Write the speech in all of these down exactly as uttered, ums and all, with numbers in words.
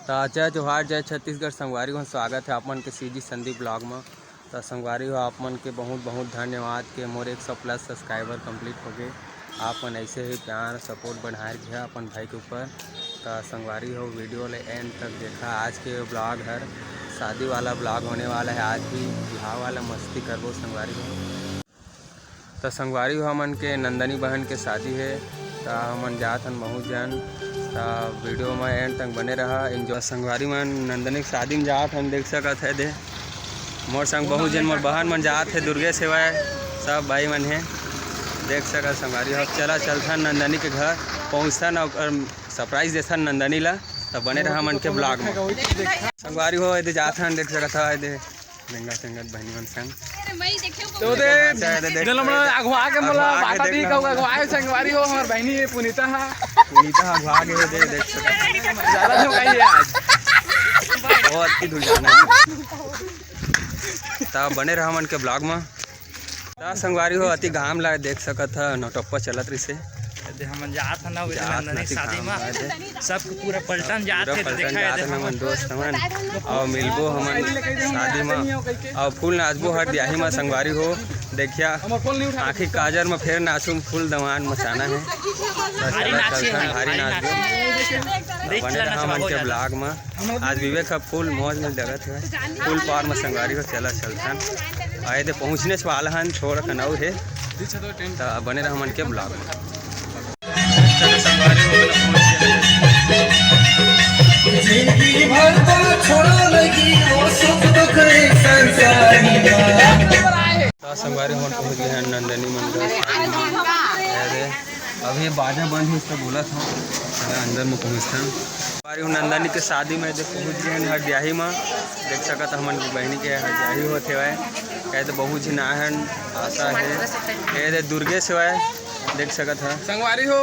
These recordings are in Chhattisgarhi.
त जय जोहार, जय छत्तीसगढ़ संगवारी हो, स्वागत है आप मन के सीजी संदीप ब्लॉग म। त संगवारी हो, आप मन के बहुत बहुत धन्यवाद के मोर एक सौ प्लस सब्सक्राइबर कंप्लीट हो गए। आप मन ऐसे ही प्यार सपोर्ट बढ़ाए रखिए अपन भाई के ऊपर। त संगवारी हो, वीडियो ले एंड तक देखा। आज के ब्लॉग हर शादी वाला ब्लॉग होने वाला है। आज भी बिहाव वाला मस्ती करबो संगवारी हो। त संगवारी हो, हमन के नंदनी बहन के शादी हे, त हमन जात हन बहुत जन। त वीडियो म एंड तक बने रहा, एंजॉय। संगवारी मन, नंदनी के शादी म जात हन, देख सकत है दे मोर संग बहुत जन, मोर बहन मन जात हे, दुर्गेश हेवय, सब भाई मन हे, देख सकत संगवारी हो। चला चलथन नंदनी के घर, पहुँचथन अउ सरप्राइज देथन नंदनी ला। त बने रहा हमन के ब्लॉग म। संगवारी हो, एदे जात हन, देख सकत हव, एदे बेंगा संगत बहिनी मन संग। तो दे, अच्छा, एदे देख, जल मोला अगवा के मोला अगवा के बाटा देख दी ना। कहू, अगवा के संगवारी हो, हमर बहिनी हे पुनीता हा। पुनीता हा अगवा के दे, देख सकत हव। ज्यादा झोंकाई हे आज। बहुत की धुल जाना है। त बने रहा हमन के ब्लॉग म। त संगवारी हो, अति घाम ला देख सकत ह, नौटप्पा चलत रहिसे। एदे हमन जात हन ना, जात नंदनी शादी म। सबके पूरा पलटन जात हे, पूरा पलटन देखा जात हे, हन हमन दोस्त हमन, अउ मिलबो हमन शादी म, अउ फुल नाचबो हर बियाही म संगवारी हो। देखिया, आँखी काजर म फेर नाचू, फुल दमान मचाना हे। त भारी चला नाचे चलथन, हे, भारी भारी नाचबो। नाचे। बने रहा हमन के ब्लॉग म। आज विवेक ह फुल मौज में लगत हे, फुल पावर में संगवारी हो। चला चलथन, आए दे पहुँचने वाला हन, थोड़ा कन अउ हे, त बने रहा हमन के ब्लॉग में। चलो संगवारी हो, अपना पहुँच गए हैं। जिंदगी भर तो छोड़ा लगी वो सुख दुख एक संसारी में। त संगवारी हो, पहुँच गए हैं नंदनी मंडल। अरे, अभी बाजा बंद हे, उसका बोला था। चला अंदर में पहुँचथन। संगवारी हो, नंदनी के शादी में एदे पहुँच गए हैं हरदियाही में। देख सकत ह, हमन के बहिनी के हरदियाही होत हेवय। कहे तो बहुत झिन आए हन, आशा हे। एदे दुर्गेश हेवय, देख सकत ह। संगवारी हो,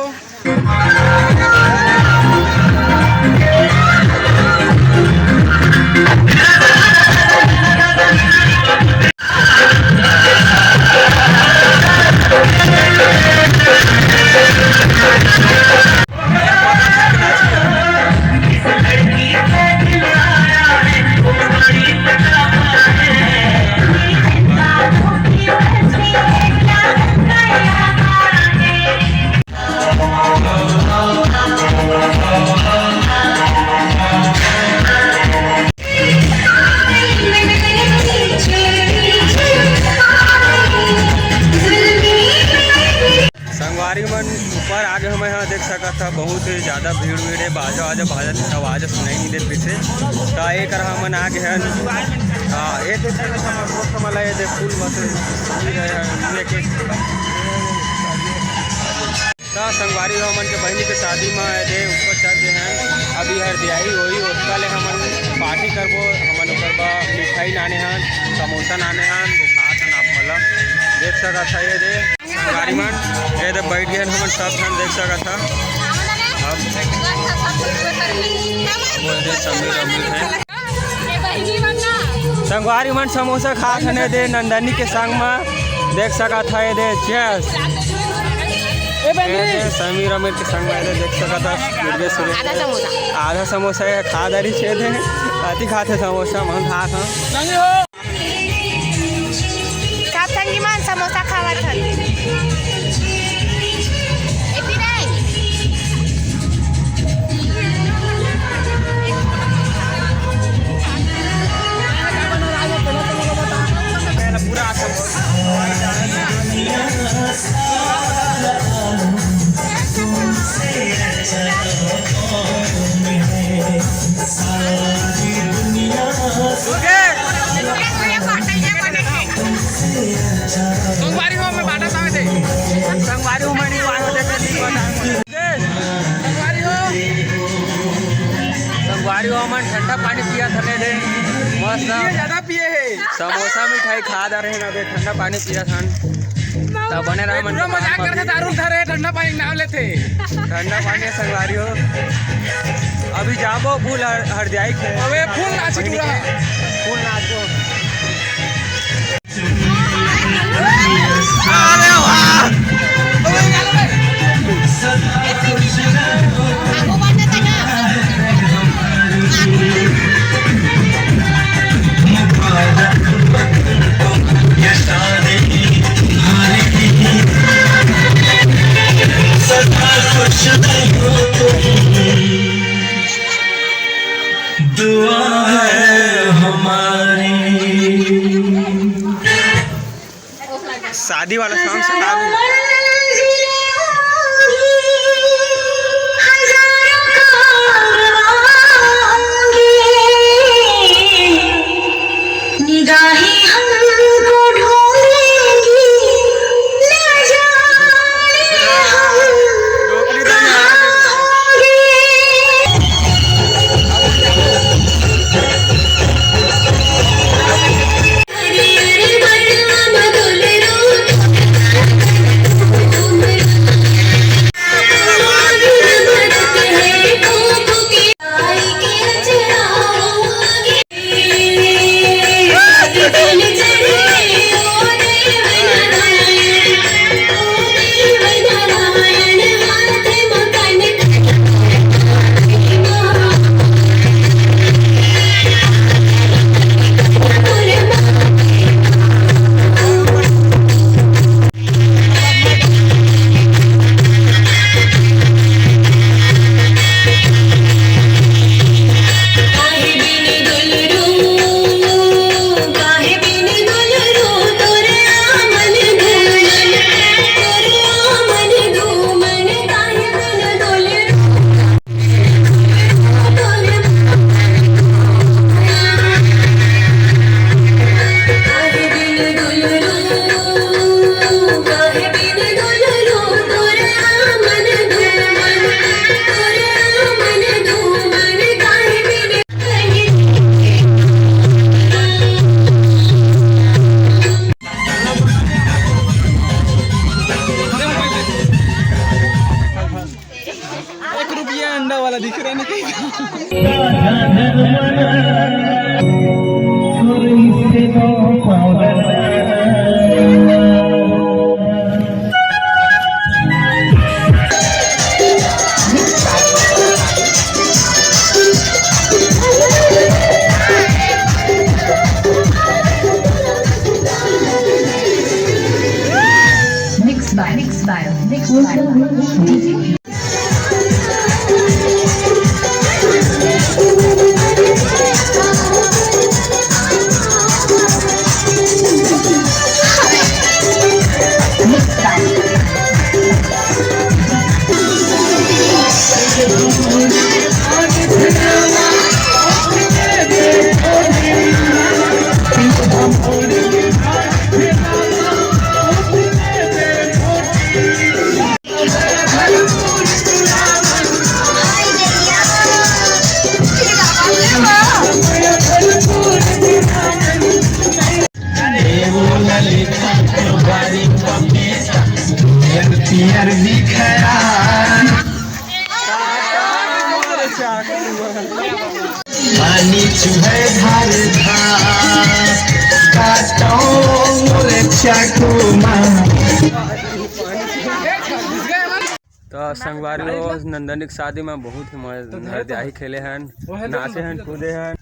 संगवारी मन, ऊपर आ गे हवं मैं ह, देख सकत ह, बहुत ही ज्यादा भीड़-वीड़ हे, बाजा-वाजा बाजत हे, आवाज सुनाई नहीं देत रहिसे। त एकर हमन आ गे हन, त ए देख सकत ह, हमर दोस्त मन ला ए दे फूल बस, ये के त संगवारी हो, हमन के बहिनी के शादी म एदे ऊपर चढ़ गे हन। अभी हरदियाही होही, ओतका ले हमन पार्टी करबो। हमन ओकर बर मिठाई लाने हन, समोसा लाने हन, देखात हन आप मन ल। देख सकत ह एदे संगवारी मन, एदे बैठ गे हन हमन सब झन, देख सकत ह। अब बोल दे समीर अमीर हे। संगवारी मन समोसा खात हन एदे नंदनी के संग म, देख सकत ह एदे। Cheers। एदे समीर अमीर के संग म एदे देख सकत ह दुर्गेश सुरेश। आधा समोसा। आधा समोसा ये खा डारिस एदे, अति खात हे समोसा, मन खात ह। सब संगी मन समोसा खावत हन। एती नहीं। संगवारी हो, मैं बाटा सावे थे। संगवारी हो, मैं नहीं आया होते, नहीं बताया मुझे। संगवारी हो। संगवारी हो, हमन ठंडा पानी पिया थने दे। मस्त। ये ज्यादा पिए हे। समोसा मिठाई खा जा रहे हैं अबे, ठंडा पानी पिया थन। तब बने रहा ए, मन पूरा मजाक करके दारू धरे, ठंडा पानी नाम लेथे। ठंडा पानी है संगवारी हो। अभी जाबो फूल हर, हर जाई थे। अबे फूल नाची पूरा। फूल नाचो। अरे वाह! दुआ है हमारी। शादी वाला सॉन्ग से शादी। निगाहें हमको ढूंढेंगी, न जाने हम कहाँ होंगे। एक रुपया अंडा वाला दिख रहा है ना कहीं? Mixed by, mixed by, mixed by D J पानी चुहे धार धार, काटो मोर चाकू मा। तो संगवारी हो, नंदनी के शादी में बहुत ही मजा, हरदियाही खेले हन, नाचे हन, कूदे हन।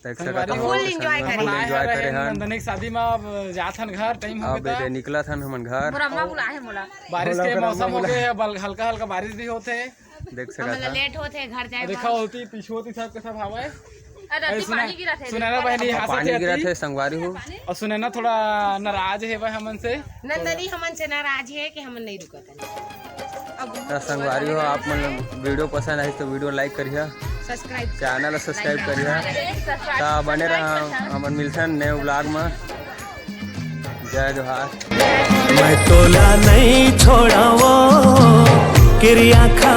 देख सकत हो, फुल एंजॉय करे हन। नंदनी के शादी में अब जात हन घर, टाइम हो गया। निकलत हन हमन घर। मोर अम्मा बुलाए हे मोला। बारिश के मौसम हो गए हे, हल्का हल्का बारिश भी होते। देख सकत हो। लेट होते घर जाए। देखा होती पीछू होती सब के सब हवा है। अरे, अरे, सुना-, पानी गिरत हे, सुनैना बहनी हंसत पानी हे गिरत हे, संगवारी हो। और सुनैना थोड़ा नाराज हे भाई हमन से। नंदनी हमन से नाराज हे कि हमन नहीं रुकत हन। अब तो संगवारी हो, आप मन वीडियो पसंद आई तो वीडियो लाइक करिहा, सब्सक्राइब, चैनल ला सब्सक्राइब करिहा। ता बने रहा, हमन मिलथन नए व्लॉग में। जय जोहार। मैं तोला नहीं छोड़ावो, किरिया खा